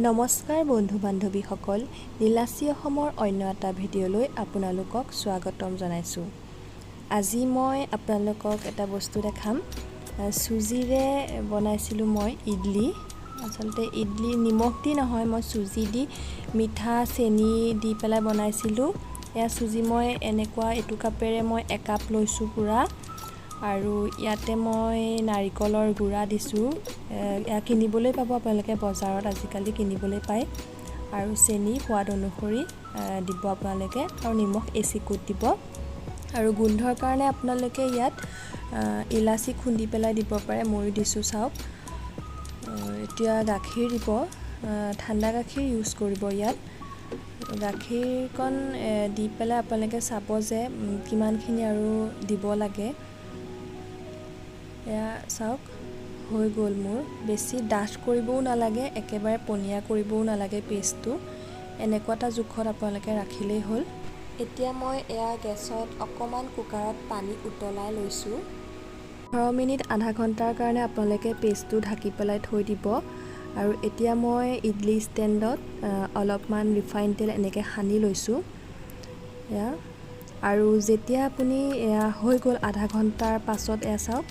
নমস্কাৰ বন্ধু বান্ধৱীসকল, নীলাচী অসমৰ অন্য এটা ভিডিঅ'লৈ আপোনালোকক স্বাগতম জনাইছোঁ। আজি মই আপোনালোকক এটা বস্তু দেখাম। চুজিৰে বনাইছিলোঁ মই ইডলি। আচলতে ইডলি নিমখ দি নহয়, মই চুজি দি মিঠা চেনি দি পেলাই বনাইছিলোঁ। এয়া চুজি মই এনেকুৱা এইটো কাপেৰে মই একাপ লৈছোঁ পূৰা আৰু ইয়াতে মই নাৰিকলৰ গুড়া দিছোঁ। এয়া কিনিবলৈ পাব আপোনালোকে বজাৰত, আজিকালি কিনিবলৈ পায়। আৰু চেনি সোৱাদ অনুসৰি দিব আপোনালোকে আৰু নিমখ এচিকুট দিব। আৰু গোন্ধৰ কাৰণে আপোনালোকে ইয়াত ইলাচি খুন্দি পেলাই দিব পাৰে, ময়ো দিছোঁ, চাওক। এতিয়া গাখীৰ দিব, ঠাণ্ডা গাখীৰ ইউজ কৰিব। ইয়াত গাখীৰকণ দি পেলাই আপোনালোকে চাব যে কিমানখিনি আৰু দিব লাগে। এয়া চাওক, হৈ গ'ল মোৰ। বেছি ডাঠ কৰিবও নালাগে, একেবাৰে পনীয়া কৰিবও নালাগে। পেষ্টটো এনেকুৱা এটা জোখত আপোনালোকে ৰাখিলেই হ'ল। এতিয়া মই এয়া গেছত অকণমান কুকাৰত পানী উতলাই লৈছোঁ। 15 মিনিট, আধা ঘণ্টাৰ কাৰণে আপোনালোকে পেষ্টটো ঢাকি পেলাই থৈ দিব। আৰু এতিয়া মই ইডলি ষ্টেণ্ডত অলপমান ৰিফাইন তেল এনেকৈ সানি লৈছোঁ এয়া। আৰু যেতিয়া আপুনি এয়া হৈ গ'ল আধা ঘণ্টাৰ পাছত, এয়া চাওক,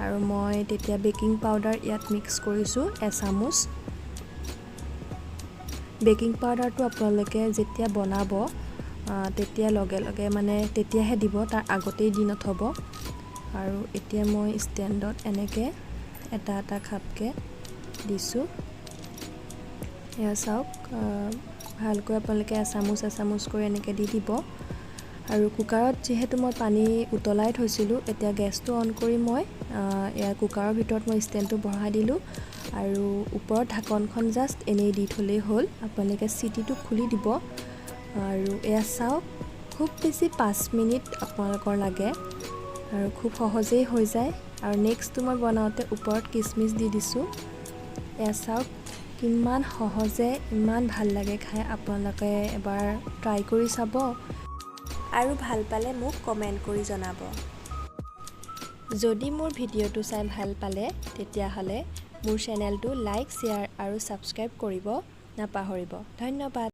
আৰু মই তেতিয়া বেকিং পাউডাৰ ইয়াত মিক্স কৰিছোঁ এচামুচ। বেকিং পাউডাৰটো আপোনালোকে যেতিয়া বনাব তেতিয়া লগে লগে, মানে তেতিয়াহে দিব, তাৰ আগতেই দি নথ'ব। আৰু এতিয়া মই ষ্টেণ্ডত এনেকৈ এটা এটা খাপকৈ দিছোঁ। এয়া চাওক, ভালকৈ আপোনালোকে এচামুচ এচামুচ কৰি এনেকৈ দি দিব। আৰু কুকাৰত যিহেতু মই পানী উতলাই থৈছিলোঁ, এতিয়া গেছটো অন কৰি মই এয়া কুকাৰৰ ভিতৰত মই ষ্টেণ্ডটো বহাই দিলোঁ আৰু ওপৰত ঢাকনখন জাষ্ট এনেই দি থ'লেই হ'ল। আপোনালোকে চিটিটো খুলি দিব। আৰু এয়া চাওক, খুব বেছি 5 মিনিট আপোনালোকৰ লাগে আৰু খুব সহজেই হৈ যায়। আৰু নেক্সটটো মই বনাওঁতে ওপৰত কিচমিচ দি দিছোঁ। এয়া চাওক, কিমান সহজে, ইমান ভাল লাগে খাই। আপোনালোকে এবাৰ ট্ৰাই কৰি চাব আৰু ভাল পালে মোক কমেণ্ট কৰি জনাব। যদি মোৰ ভিডিঅ'টো চাই ভাল পালে, তেতিয়াহ'লে মোৰ চেনেলটো লাইক, শ্বেয়াৰ আৰু ছাবস্ক্ৰাইব কৰিব নাপাহৰিব। ধন্যবাদ।